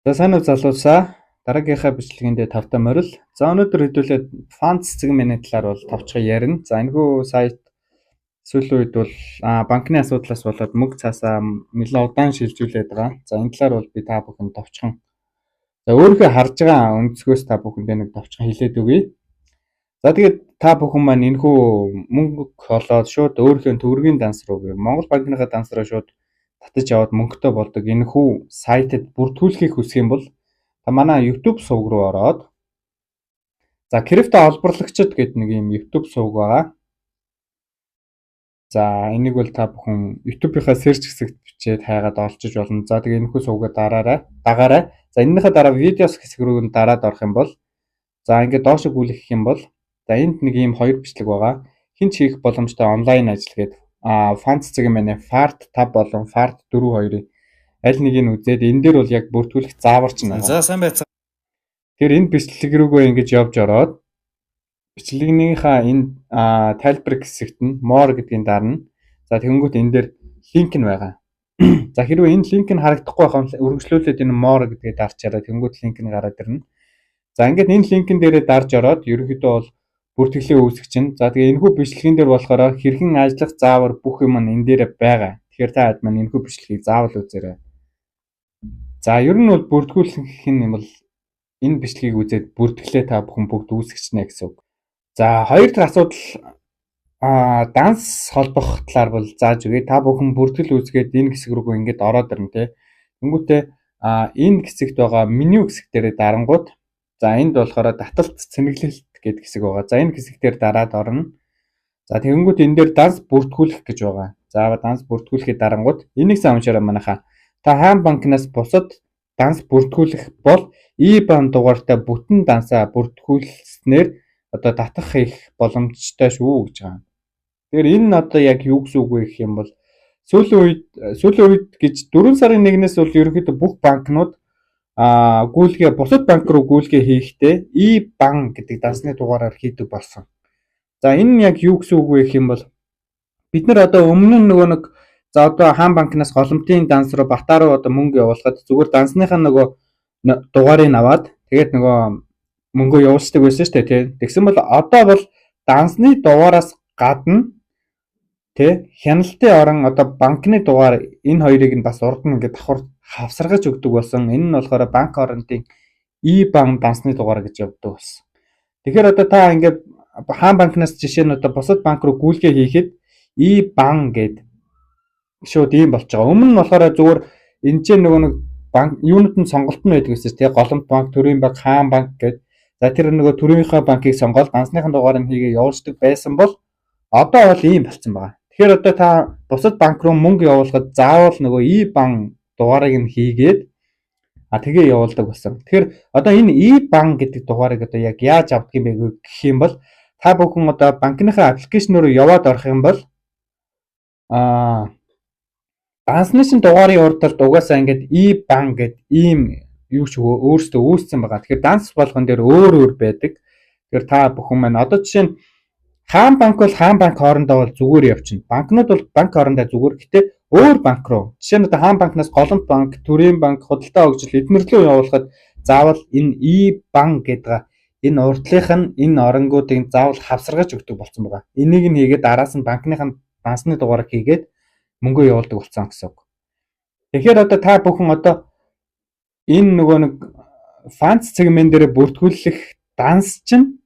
За, сайн уу, залуусаа, дараагийнхаа бичлэгэндээ тавтай морил. За, өнөөдөр хэдүүлээ Funds цэг mn-ийн талаар бол товчхон ярина. За, энэхүү сайт сүүлийн үед бол банкны асуудлаас болоод мөнгө цаасаа нэлээд удаан шилжүүлээд байгаа. За, энэ талаар бол би та бүхэнд товчхон, за, өөрийнхөө харж байгаа өнцгөөс та бүхэндээ нэг товчхон хэлээд өгье. За, тэгээд та бүхэн маань энэхүү мөнгө олоод шууд өөрийнхөө төгрөгийн данс руу, Монгол банкныхаа данс руу шууд татаж аваад мөнгөтэй болдог энэхүү сайтад бүртгүүлэхийг хүсэх юм бол та манай YouTube сувг руу ороод, за, крипто олборлагчид гэдэг нэг юм YouTube сувг байгаа. За, энийг бол та бүхэн YouTube-ийнхаа search хэсэгт бичээд хайгаад олчиж болно. За, тэгээ энэхүү сувгаа дараарай. Дагаарай. За, энэнийхээ дараа videos хэсэг рүү дараад орох юм бол, за, ингээд доош гүйлгэх юм бол, за, энд нэг ийм хоёр бичлэг байгаа. Хэн ч хийх боломжтой онлайн ажил гэдэг Funds цэг mn Part 5 болон Part 4 хоёрын аль нэгийг нь үзээд энэ дээр бол яг бүртгүүлэх заавар ч байна. За, сайн байцгаа. Тэр энэ бичлэг рүүгээ ингэж явж ороод бичлэгнийхаа энэ тайлбар хэсэгт нь more гэдгийг дарна. За, тэгэнгүүт энэ дээр линк нь байгаа. За, хэрвээ энэ линк нь харагдахгүй байх юм үргэлжлүүлээд энэ more гэдгийг дарчаарай. Тэгэнгүүт линк нь гараад ирнэ. За, ингээд энэ линкэн дээрээ дарж ороод ерөнхийдөө бол бүртгэлээ үүсгэх чинь. За, тэгээ энэхүү бичлэгэн дээр болохоор хэрхэн ажиллах заавар бүх юм нь энэ дээр байгаа. Тэгэхээр та хэд маань энэхүү бичлэгийг заавал үзээрэй. За, ер нь бол бүртгүүлэх юм бол энэ бичлэгийг үзээд бүртгэлээ та бүхэн бүгд үүсгэчихнэ гэсэн үг. За, хоёр дахь асуудал данс холбох талаар бол зааж өгье. Та бүхэн бүртгэл үүсгээд энэ хэсэг рүү ингээд ороод ирнэ те. Тэнгүүтээ энэ хэсэгт байгаа меню хэсэг дээрээ дарангууд, за, энд болохоор таталт цэнэглэлт гэдэг хэсэг байгаа. За, энэ хэсэг дээр дараад орно. За, тэгэнгүүт энэ дээр данс бүртгүүлэх гэж байгаа. За, данс бүртгүүлэхэд дарангууд энийг сайн уншаарай, манайхаа. Та хаан банкнаас бусад данс бүртгүүлэх бол IBAN дугаартай бүтэн дансаа бүртгүүлснээр одоо татах хийх боломжтой шүү гэж байгаа. Тэгэхээр энэ нь одоо яг юу гэсэн үг вэ гэх юм бол сүүлийн үед гэж 4 сарын 1-ээс бол ерөнхийдөө бүх банкнууд гүйлгээ, бусад банк руу гүйлгээ хийхдээ IBAN гэдэг дансны дугаараар хийдэг болсон. За, энэ нь яг юу гэсэн үг вэ гэх юм бол бид нар одоо өмнө нь нөгөө нэг, за, одоо хаан банкнаас голомтын данс руу, батаа руу одоо мөнгө явуулахад зүгээр дансныхаа нөгөө дугаарыг аваад тэгээд нөгөө мөнгөө явуулцдаг байсан шүү дээ, тий. Тэгсэн бол одоо бол дансны дугаараас гадна, тий, хяналтын орон, одоо банкны дугаар, энэ хоёрыг нь бас урд нь ингээд давхар хавсаргаж өгдөг болсон. Энэ нь болохоор банк орондын IBAN дансны дугаар гэж явдаг болсон. Тэгэхээр одоо та ингээд хаан банкнаас жишээ нь одоо бусад банк руу гүйлгээ хийхэд IBAN гээд шууд ийм болж байгаа. Өмнө нь болохоор зүгээр энэ ч нөгөө нэг банк юунууд нь сонголт нь байдаг гэсэн, тий, Голомт банк, Төрийн банк, Хаан банк гээд, за, тэр нөгөө төрийнхөө банкыг сонгоод дансныхын дугаарыг хийгээ явуулдаг байсан бол одоо бол ийм болцсон байгаа. Тэгэхээр одоо та бусад банк руу мөнгө явуулахад заавал нөгөө IBAN дугаарыг нь хийгээд тэгээ явуулдаг болсон. Тэгэхээр одоо энэ IBAN гэдэг дугаарыг одоо яг яаж авдаг юм бэ гэх юм бол та бүхэн одоо банкныхаа application руу яваад орох юм бол дансны шин дугаарын урд талд угаасаа ингээд IBAN гэд ийм юу ч өөрсдөө үүссэн байгаа. Тэгэхээр данс болгон дээр өөр өөр байдаг. Тэгэхээр та бүхэн маань одоо жишээ нь хаан банк бол хаан банк хоорондоо бол зүгээр явчихна. Банкнууд бол банк хоорондоо зүгээр. Гэтэ өөр банк руу. Жишээ нь одоо хаан банкнаас Голомт банк, Төрийн банк, Худалдаа хөгжил эднэр рүү явуулахад заавал энэ IBAN гэдэг энэ урдлынх нь энэ оронгуудыг заавал хавсаргаж өгдөг болсон байгаа. Энийг нь хийгээд араас нь банкных нь дансны дугаарыг хийгээд мөнгөө явуулдаг болсон гэсэн үг. Тэгэхээр одоо та бүхэн одоо энэ нөгөө нэг Funds цэг mn дээр бүртгүүлэх данс чинь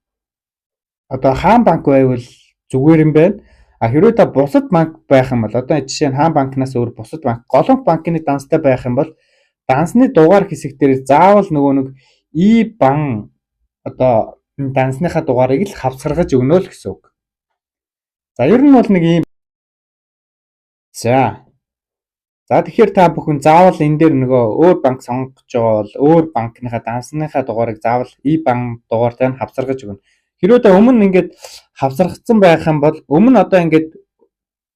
одоо хаан банк байвал зүгээр юм байна. А хэрвээ та бусад банк байх юм бол, одоо жишээ нь хаан банкнаас өөр бусад банк, Голомт банкны данстай байх юм бол дансны дугаар хэсэг дээр заавал нөгөө нэг IBAN одоо дансныхаа дугаарыг л хавсаргаж өгнө л гэсэн үг. За, ер нь бол нэг ийм. За, тэгэхээр та бүхэн заавал энэ дээр нөгөө өөр банк сонгож байгаа бол өөр банкныхаа дансныхаа дугаарыг заавал IBAN дугаартай нь хавсаргаж өгнө. Хэрвээ та өмнө ингээд хавсаргацсан байх юм бол өмнө одоо ингээд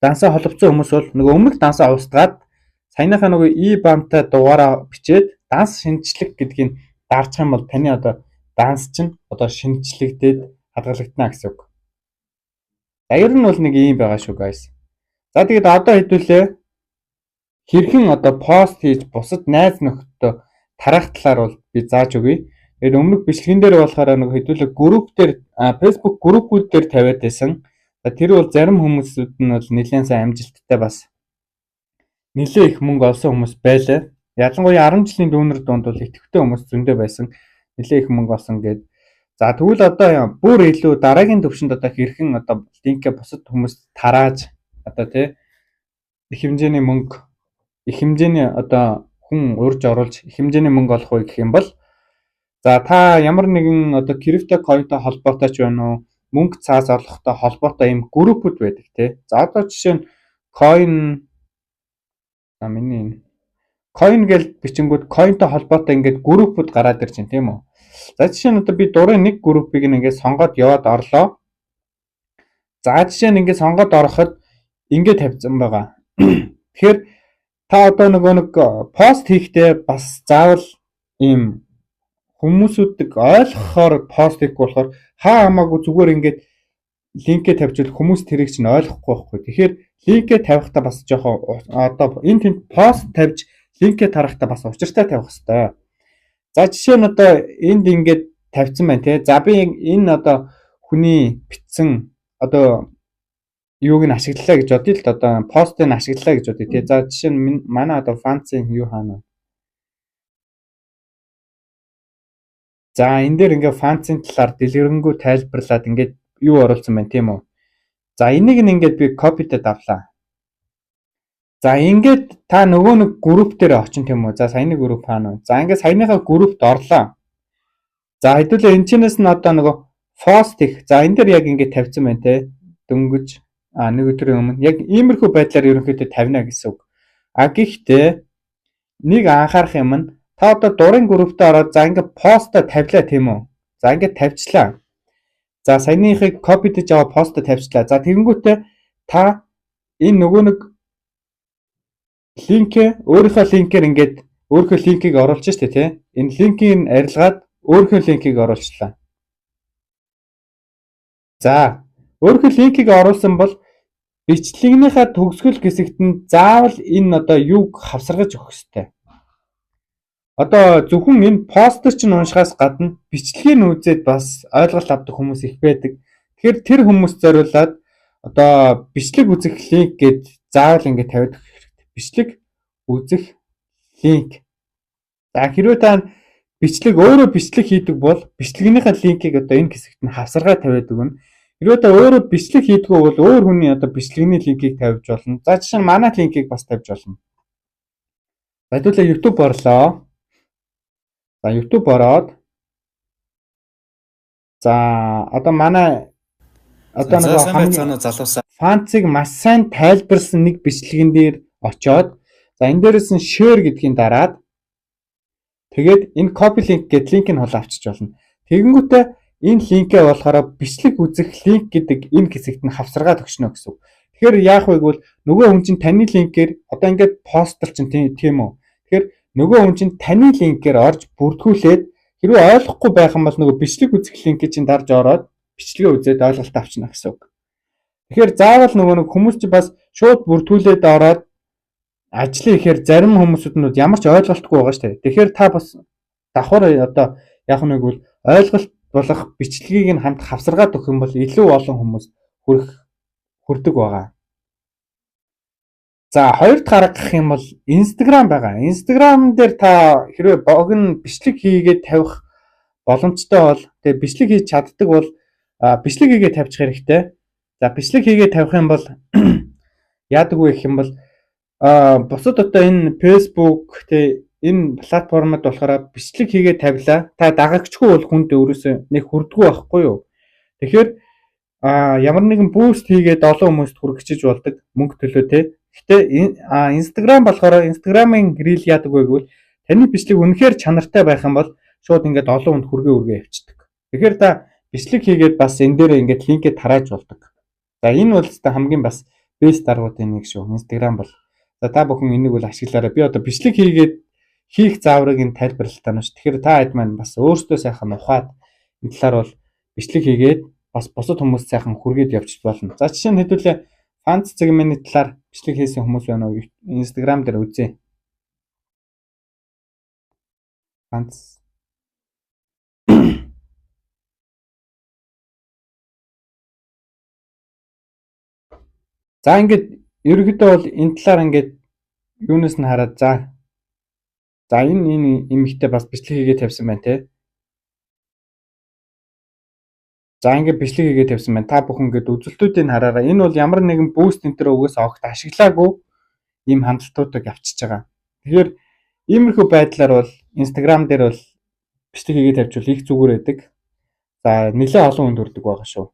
дансаа холбоцсон хүмүүс бол нөгөө өмнөх дансаа устгаад саяныхаа нөгөө IBAN-тай дугаараа бичээд данс шинэчлэх гэдгийг дарчих юм бол таны одоо данс чинь одоо шинэчлэгдээд хадгалагдана гэсэн үг. За, ер нь бол нэг ийм байгаа шүү, guys. За, тэгээд одоо хэдүүлээ хэрхэн одоо пост хийж бусад найз нөхдөд тараах талаар бол би зааж өгье. Тэгээд өмнөх бичлэгэн дээр болохоор нэг хэдүүлээ групп дээр Facebook группүүд дээр тавиад байсан. Тэр бол зарим хүмүүсүүд нь бол нэлээд сайн амжилттай бас нэлээд их мөнгө олсон хүмүүс байлаа. Ялангуяа 10 жилийн дүүнер дунд бол идэвхтэй хүмүүс зөндөө байсан. Нэлээд их мөнгө олсон гээд. За тэгвэл одоо бүр илүү дараагийн төвшөнд одоо хэрхэн одоо линкээ бусад хүмүүст тарааж одоо тий их хэмжээний мөнгө, их хэмжээний одоо хүн урьж оруулж их хэмжээний мөнгө олох вэ гэх юм бол за та ямар нэгэн одоо крипто coin-той холбоотой ч байна уу, мөнгө цаас олохтой холбоотой ийм группүүд байдаг тий. За одоо жишээ нь coin за миний энэ coin гэж бичингүүд coin-той холбоотой ингээд группүүд гараад ирж байна тийм үү. За жишээ нь одоо би дурын нэг группийг ингээд сонгоод яваад орлоо. За жишээ нь ингээд сонгоод ороход ингээд тавьсан байгаа. Тэгэхээр та одоо нөгөө нэг пост хийхдээ бас заавал ийм хүмүүсүүдэг ойлгохоор пост хийхгүй болохоор хаа хамаагүй зүгээр ингээд линкээ тавьчихвал хүмүүс тэрийг чинь ойлгохгүй байхгүй. Тэгэхээр линкээ тавихтаа бас жоохон одоо энэ тэнд пост тавьж линкээ тарахдаа бас учиртай тавих хэвээр. За жишээ нь одоо энд ингээд тавьсан байна те. За би энэ одоо хүний бичсэн одоо юуг нь ашиглалаа гэж бодъё л одоо постыг нь ашиглалаа гэж бодъё те. За жишээ нь манай одоо фанцын юу хаана. За энэ дээр ингээ фанцын талаар дэлгэрэнгүй тайлбарлаад ингээд юу оруулсан байна тийм үү. За энийг нь ингээд би копитэд авлаа. За ингээд та нөгөө нэг групп дээр очин тийм үү. За саяны групп хаана вэ? За ингээд саяныхаа группт орлоо. За хэдүүлээ энэ чинээс нь одоо нөгөө пост их. За энэ дээр яг ингээд тавьсан байна те. Дөнгөж нэг өдрийн өмнө яг иймэрхүү байдлаар ерөнхийдөө тавина гэсэн үг. А гэхдээ нэг анхаарах юм нь та одоо дурын группт ороод за ингээд постоо тавилаа тийм үү. За ингээд тавьчлаа. За саяныхыг копидж аваа постоо тавьчлаа. За тэгэнгүүтээ та энэ нөгөө нэг линкээ өөрийнхөө линкээр ингээд өөрийнхөө линкийг оруулж штэ тий. Энэ линкийг арилгаад өөрийнхөө линкийг оруулчлаа. За өөрийнхөө линкийг оруулсан бол бичлэгнийхаа төгсгөл хэсэгт нь заавал энэ одоо юуг хавсаргаж өгөх ёстой. Одоо зөвхөн энэ постэр чинь уншихаас гадна бичлэгийг нь үзээд бас ойлголт авдаг хүмүүс их байдаг. Тэгэхээр тэр хүмүүс зориулаад одоо бичлэг үзэх линк гээд заавал ингээд тавиад өгөх хэрэгтэй. Бичлэг үзэх линк. За хэрвээ та бичлэг өөрөө бичлэг хийдэг бол бичлэгнийхээ линкийг одоо энэ хэсэгт нь хавсаргаа тавиад өгнө. Хэрвээ та өөрөө бичлэг хийдэггүй бол өөр хүний одоо бичлэгний линкийг тавьж болно. За жишээ нь манай линкийг бас тавьж болно. За хэдүүлээ YouTube орлоо. За YouTube ороод за одоо манай одоо нэг хамгийн залуусаа фанцыг маш сайн тайлбарсан нэг бичлэгэн дээр очоод за энэ дээрээс нь share гэдгийг дараад тэгээд энэ copy link гэдэг линкийг нь хол авчиж болно. Тэгэнгүүтээ энэ линкээ болохоор бичлэг үзэх линк гэдэг энэ хэсэгт нь хавсаргаа төгшнө гэсэн үг. Тэгэхээр яах вэ гэвэл нөгөө хүн чинь таны линкээр одоо ингээд постэр чинь тийм үү. Тэгэхээр нөгөө хүн чинь таны линкээр орж бүртгүүлээд хэрвээ ойлгохгүй байх юм бол нөгөө бичлэг үзэх линкийг чинь дарж ороод бичлэгээ үзээд ойлголт авчна гэсэн үг. Тэгэхээр заавал нөгөө нэг хүмүүс чинь бас шууд бүртгүүлээд ороод ажлын ихээр зарим хүмүүсүүд нь ямар ч ойлголтгүй байгаа шүү дээ. Тэгэхээр та бас давхар одоо яг нэг бол ойлголт болох бичлэгийг нь хамт хавсаргаад өгөх юм бол илүү олон хүмүүс хүрдэг байгаа. За хоёр дахь арга гэх юм бол Instagram байгаа. Instagram дээр та хэрвээ богино бичлэг хийгээд тавих боломжтой бол тэгээ бичлэг хийж чаддаг бол бичлэг хийгээд тавьчих хэрэгтэй. За бичлэг хийгээд тавих юм бол яадаг вэ гэх юм бол бусад одоо энэ Facebook тэгээ энэ платформод болохоор бичлэг хийгээд тавилаа. Та дагагчгүй бол хүнд өөрөөсөө нэг хүрдгүү байхгүй юу? Тэгэхээр ямар нэгэн буст хийгээд олон хүмүүст хүргэж болдог мөнгө төлөө те. Гэхдээ Instagram болохоор Instagram-ын reel яадаг вэ гэвэл таны бичлэг үнэхээр чанартай байх юм бол шууд ингээд олон хүнд хүргээ явчихдаг. Тэгэхээр та бичлэг хийгээд бас энэ дээр ингээд линкээ тарааж болдог. За энэ бол та хамгийн бас бест аргуудын нэг шүү. Instagram бол. За та бүхэн энийг бол ашиглаарай. Би одоо бичлэг хийгээд хийх зааврыг нь тайлбарлалтаа нь ш. Тэгэхээр та хэд маань бас өөрсдөө сайхан ухаад энэ талаар бол бичлэг хийгээд бас бусад хүмүүс сайхан хүргээд явчих болно. За жишээ нь хэдүүлээ фанц сегментийн талаар бичлэг хийсэн хүмүүс байна уу? Instagram дээр үзье. Ганц. За ингээд ерөнхийдөө бол энэ талаар ингээд юунаас нь хараад за энэ эмэгтэй бас бичлэг хийгээд тавьсан байна те. За ингээд бичлэг хийгээд тавьсан байна. Та бүхэн ингээд үзэлтүүдийг хараарай. Энэ бол ямар нэгэн boost энэ төр угаас огт ашиглаагүй ийм хандлтуудыг авчиж байгаа. Тэгэхээр иймэрхүү байдлаар бол Instagram дээр бол бичлэг хийгээд тавьчвал их зүгээр байдаг. За нэлээд олон хүнд хүрдэг байгаа шүү.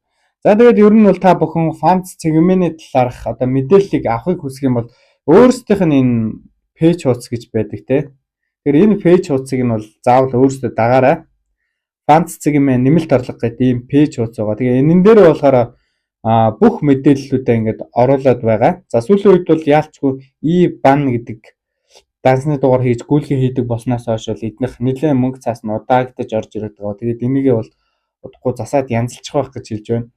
За тэгээд ер нь бол та бүхэн Funds цэгмэний талаарх одоо мэдээллийг авахыг хүсэх юм бол өөрсдийнх нь энэ page хуудас гэж байдаг те. Тэгэхээр энэ page хуудсыг нь бол заавал өөрсдөө дагаарай. Funds цэгмэн нэмэлт орлого гэдэг ийм page хуудас байгаа. Тэгээ энэн дээр болохоор бүх мэдээллүүдээ ингээд оруулаад байгаа. За сүүлийн үед бол яалчгүй e-ban гэдэг дансны дугаар хийж гүйлгээ хийдэг болсноос хойш бол эднийх нэлээд мөнгө цаас нь удаагдаж орж ирээд байгаа. Тэгээд энийгээ бол удахгүй засаад янзалчих байх гэж хэлж байна.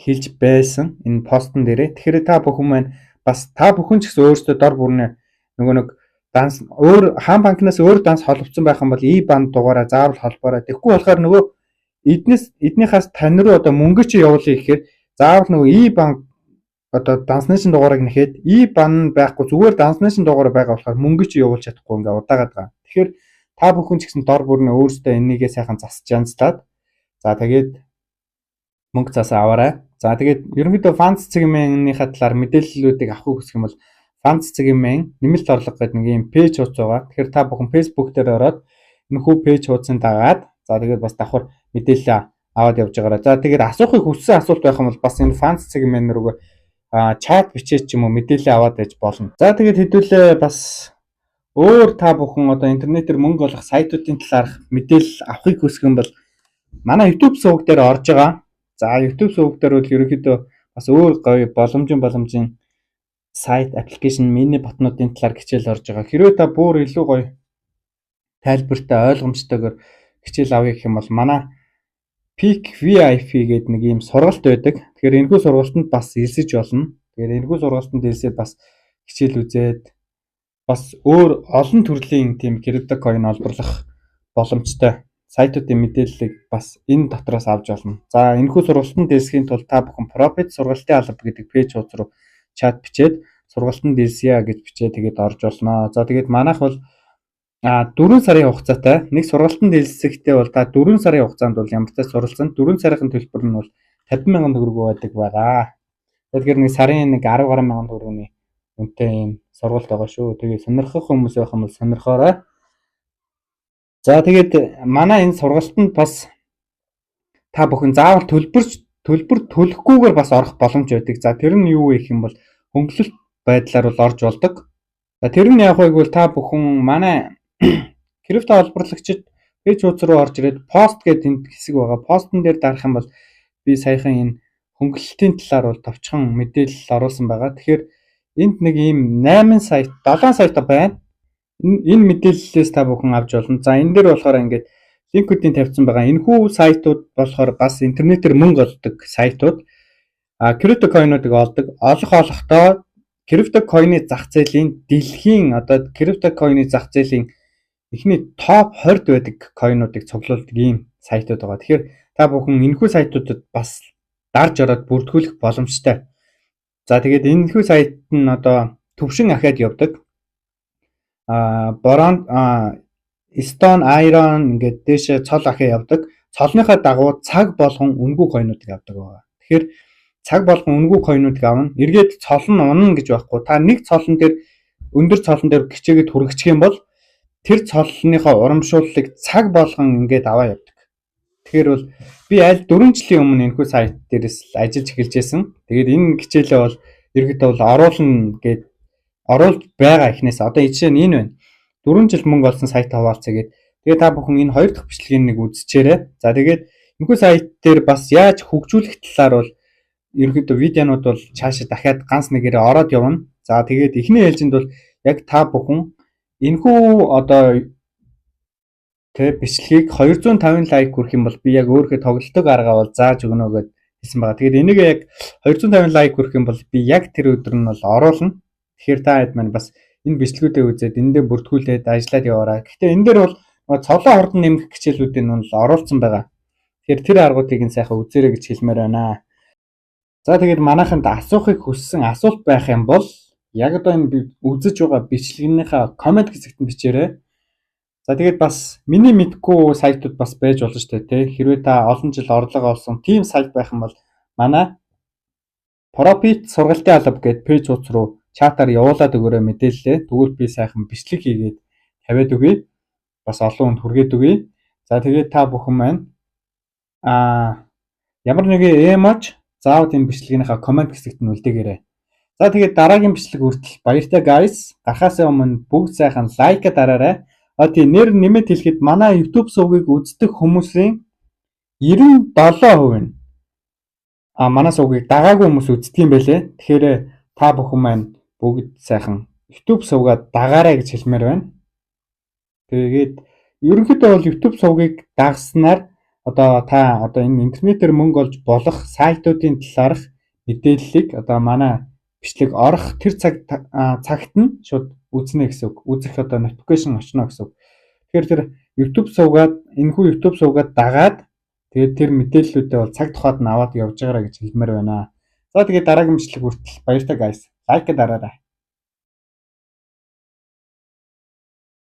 Хэлж байсан энэ постн дээрээ. Тэгэхээр та бүхэн маань бас та бүхэн ч гэсэн өөрсдөө дор бүрнээ нөгөө нэг данс өөр хаан банкнаас өөр данс холбогдсон байх юм бол e-ban дугаараа заавал холбоорой. Тэгэхгүй болохоор нөгөө эднийхээс тань руу одоо мөнгө чи явуулъя гэхээр заавал нөгөө e-bank одоо дансны шин дугаарыг нэхэд e-ban байхгүй зүгээр дансны шин дугаар байгаа болохоор мөнгө чи явуулж чадахгүй ингээ удаагаад байгаа. Тэгэхээр та бүхэн ч гэсэн дор бүрнээ өөрсдөө энийгээ сайхан засч янзлаад за тэгээд мөнгө цаасаа аваарай. За тэгээд ерөнхийдөө Funds цэгмэнийхээ талаар мэдээллүүдийг авахыг хүсэх юм бол Funds цэгмэн нэмэлт орлого гэдэг нэг юм page хуудас байгаа. Тэгэхээр та бүхэн Facebook дээр ороод энэхүү page хуудсын дагаад за тэгээд бас давхар мэдээлэл аваад явж байгаарай. За тэгээд асуухыг хүссэн асуулт байх юм бол бас энэ Funds цэгмэн рүүгээ чат бичээд ч юм уу мэдээлэл аваад байж болно. За тэгээд хэдүүлээ бас өөр та бүхэн одоо интернетээр мөнгө олох сайтуудын талаарх мэдээлэл авахыг хүсэх юм бол манай YouTube суваг дээр орж байгаа. За YouTube суваг дээр бол ерөнхийдөө бас өөр гоё боломжийн сайт, аппликейшн, мини ботнуудын талаар хичээл орж байгаа. Хэрвээ та бүр илүү гоё тайлбартай, ойлгомжтойгоор хичээл авъя гэх юм бол манай Peak VIP гэдэг нэг ийм сургалт байдаг. Тэгэхээр энэхүү сургалтанд бас элсэж болно. Тэгэхээр энэхүү сургалтанд элсээд бас хичээл үзээд бас өөр олон төрлийн тийм крипто coin олборлох боломжтой сайтуудын мэдээллийг бас энэ дотроос авч болно. За энэхүү сургалтанд элсэхийн тулд та бүхэн Profit сургалтын алба гэдэг page хуудас руу чат бичээд сургалтанд элсье гэж бичээд тэгээд орж болно. За тэгээд манайх бол 4 сарын хугацаатай нэг сургалтанд элсэхдээ бол та 4 сарын хугацаанд бол ямар ч суралцсан 4 сарын төлбөр нь бол 50,000 төгрөг байдаг байгаа. Тэгэхээр нэг сарын нэг 10 гаруй мянган төгрөгийн үнэтэй ийм сургалт байгаа шүү. Тэгээд сонирхох хүмүүс байх юм бол сонирхоорой. За тэгээд манай энэ сургалтанд бас та бүхэн заавал төлбөр төлөхгүйгээр бас орох боломж байдаг. За тэр нь юу вэ гэх юм бол хөнгөлөлт байдлаар бол орж болдог. За тэр нь яг вэ гэвэл та бүхэн манай крипто олборлагчид пэйж хуудас руу орж ирээд пост гэдэг энд хэсэг байгаа. Постн дээр дарах юм бол би саяхан энэ хөнгөлөлтийн талаар бол товчхон мэдээлэл оруулсан байгаа. Тэгэхээр энд нэг ийм 8 сайт, 7 сайт байна. Энэ мэдээллээс та бүхэн авч болно. За энэ дээр болохоор ингээд линкүүдийн тавьсан байгаа. Энэхүү сайтууд болохоор бас интернетээр мөнгө олдог сайтууд. Крипто койнуудыг олдог. Олох олохдоо крипто койны зах зээлийн дэлхийн одоо крипто койны зах зээлийн эхний топ 20-д байдаг койнуудыг цуглуулдаг ийм сайтууд байгаа. Тэгэхээр та бүхэн энэхүү сайтуудад бас дарж ороод бүртгүүлэх боломжтой. За тэгээд энэхүү сайт нь одоо төвшин ахиад явдаг. Борон Stone, Iron ингээд дээшээ цол ахиад явдаг. Цолныхаа дагуу цаг болгон үнэгүй койнуудыг авдаг байгаа. Тэгэхээр цаг болгон үнэгүй койнуудыг авна. Эргээд цол нь унана гэж байхгүй. Та нэг цолон дээр өндөр цолон дээр хичээгээд хүргэчих юм бол тэр цолныхоо урамшууллыг цаг болгон ингээд аваа явдаг. Тэгэхээр бол би аль 4 жилийн өмнө энэхүү сайт дээрээс ажиллаж эхэлж байсан. Тэгээд энэ хичээлээ бол ерөнхийдөө бол оруулна гэд оруулж байгаа эхнээс одоо жишээ нь энэ байна. 4 жил мөнгө олсон сайт хаваалцаа гээд тэгээд та бүхэн энэ хоёр дахь бичлэгийг нэг үзчихээрэй. За тэгээд энэхүү сайт дээр бас яаж хөгжүүлэх талаар бол ерөнхийдөө видеонууд бол цаашаа дахиад ганц нэгээрээ ороод явна. За тэгээд эхний ээлжинд бол яг та бүхэн энэхүү одоо бичлэгийг 250 лайк хүрэх юм бол би яг өөрийнхөө тоглолтог аргаа бол зааж өгнө гэд хэлсэн байгаа. Тэгээд энийг яг 250 лайк хүрэх юм бол би яг тэр өдөр нь бол оруулна. Тэгэхээр та хэд маань бас энэ бичлэгүүдээ үзээд эндээ бүртгүүлээд ажиллаад яваарай. Гэхдээ энэ дээр бол Нөгөө цовлоо хурдан нэмэх хичээлүүдийн нь л оруулсан байгаа. Тэгэхээр тэр аргуудыг нь сайхан үзээрэй гэж хэлмээр байна. За тэгээд манайханд асуухыг хүссэн асуулт байх юм бол яг одоо энэ үзэж байгаа бичлэгнийхаа comment хэсэгт нь бичээрэй. За тэгээд бас миний мэдэхгүй сайтууд бас байж болно шүү дээ, тий. Хэрвээ та олон жил орлого олсон тийм сайт байх юм бол манай Profit сургалтын алба гээд page хуудас руу чатаар явуулаад өгөөрэй мэдээллээ. Тэгвэл би сайхан бичлэг хийгээд тавиад өгье. Бас олон хүнд хүргээд өгье. За тэгээд та бүхэн маань ямар нэгэн emoji заавал энэ бичлэгнийхаа comment хэсэгт нь үлдээгээрэй. За тэгээд дараагийн бичлэг хүртэл баяртай, guys. Гарахаас өмнө бүгд сайхан like дараарай. А тий, нэр нэмэт хэлэхэд манай YouTube сувгийг үздэг хүмүүсийн 97% нь манай сувгийг дагаагүй хүмүүс үздэг юм байлээ. Тэгэхээр та бүхэн маань бүгд сайхан YouTube сувгаа дагаарай гэж хэлмээр байна. Тэгээд ерөнхийдөө бол YouTube сувгийг дагаснаар одоо та одоо энэ интернетээр мөнгө олж болох сайтуудын талаарх мэдээллийг одоо манай бичлэг орох тэр цагт нь шууд үзнэ гэсэн үг. Үзэх одоо notification очно гэсэн үг. Тэгэхээр тэр YouTube сувгаад, энэхүү YouTube сувгаад дагаад, тэгээд тэр мэдээллүүдээ бол цаг тухайд нь аваад явж байгаарай гэж хэлмээр байна. За тэгээд дараагийн бичлэг хүртэл баяртай, guys. Like дараарай.